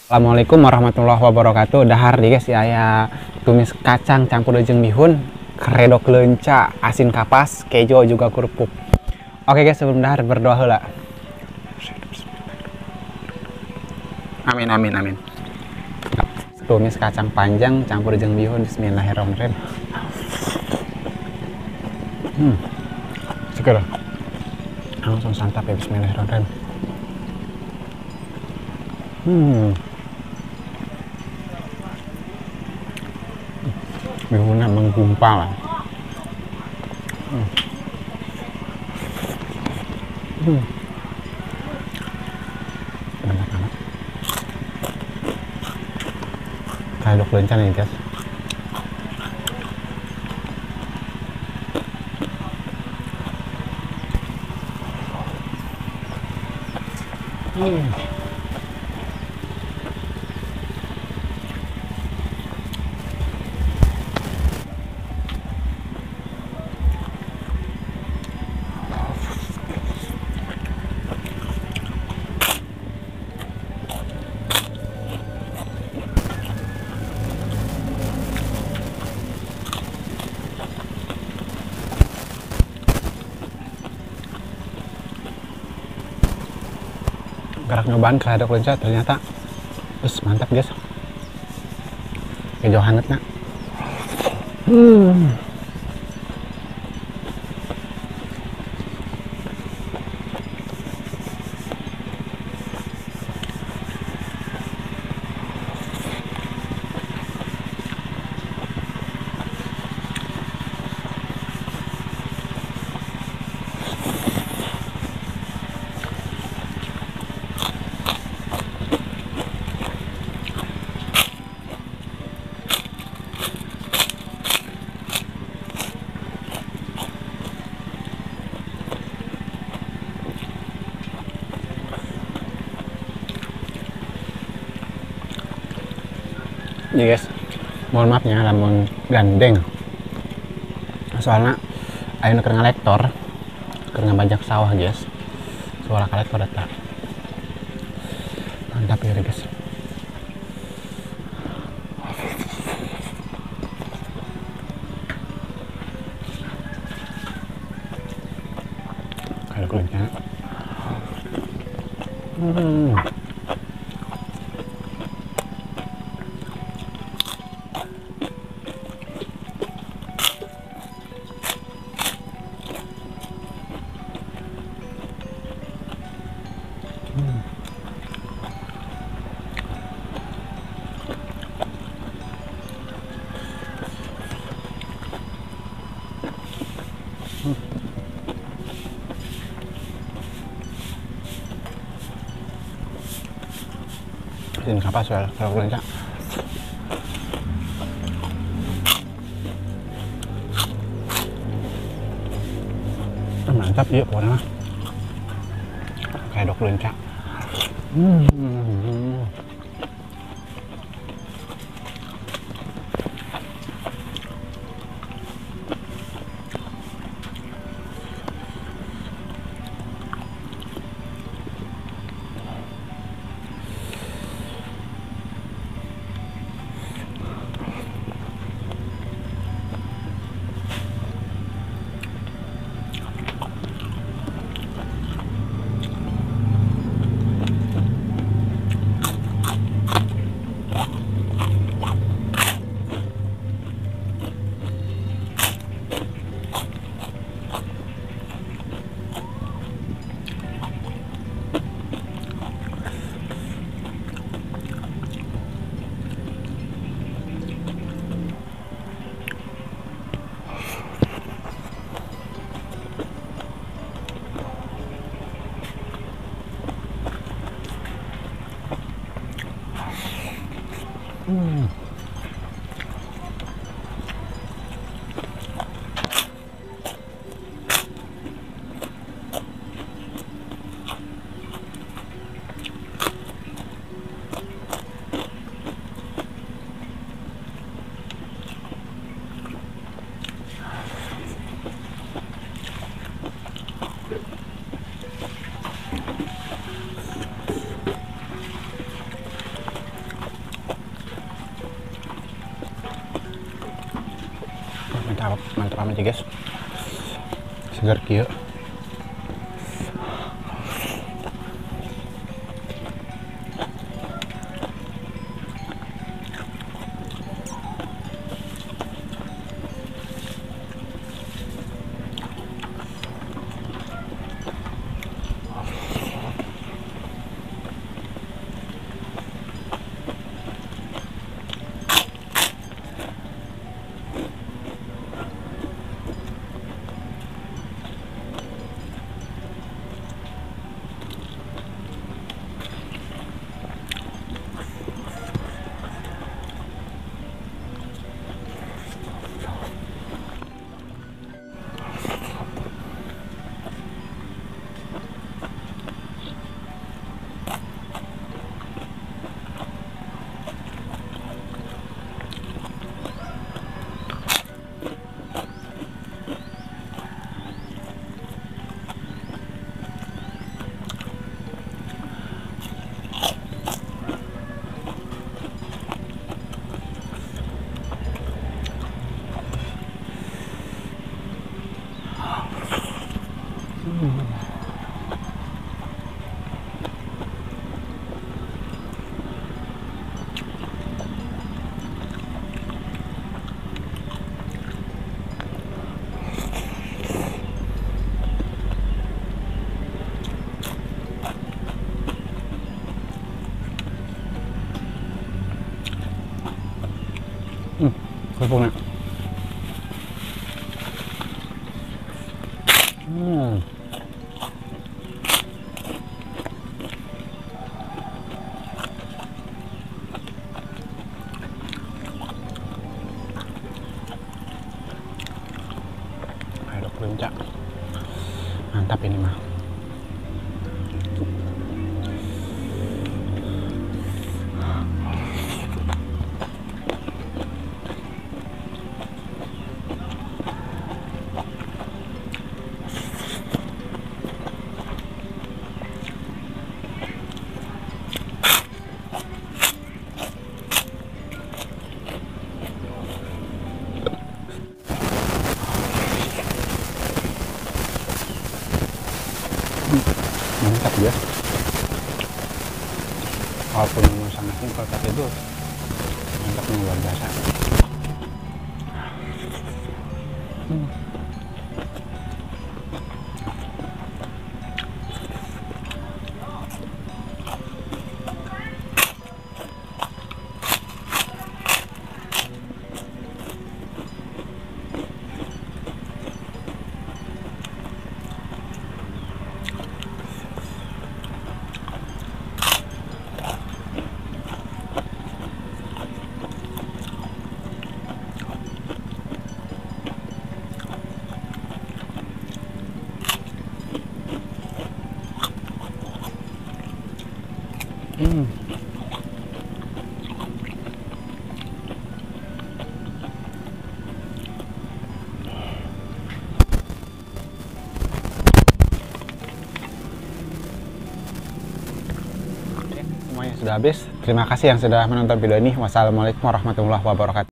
Assalamualaikum warahmatullahi wabarakatuh. Dahar nih guys ya, ya tumis kacang campur jeung bihun, kredok leunca, asin kapas, kejo juga kerupuk. Oke guys, sebelum dahar berdoa heula. Amin amin amin. Tumis kacang panjang campur jeung bihun, bismillahirrahmanirrahim. Seger. Langsung santap ya, bismillahirrahmanirrahim. Bihunnya menggumpal. Enak banget. Kayak leunca nih guys. Gerak nyobaan karedok leunca ternyata terus mantap guys. Kejo hangat nak. Ya guys, mohon maaf ya lamun gandeng, soalnya ayo keur ngalektor, keur ngabajak sawah guys, suara kalektor datang. Mantap ya guys. Kalau kulitnya, Ini apa soal kalau leunca? Mantap ya pokoknya mah. Karedok leunca. Mantap amat ya guys. Segar kieu. Kerupuknya. Ayo lencak. Mantap ini mah. Mantap ya, walaupun sangat simpel tapi itu mantapnya luar biasa. Semuanya sudah habis. Terima kasih yang sudah menonton video ini. Wassalamualaikum warahmatullahi wabarakatuh.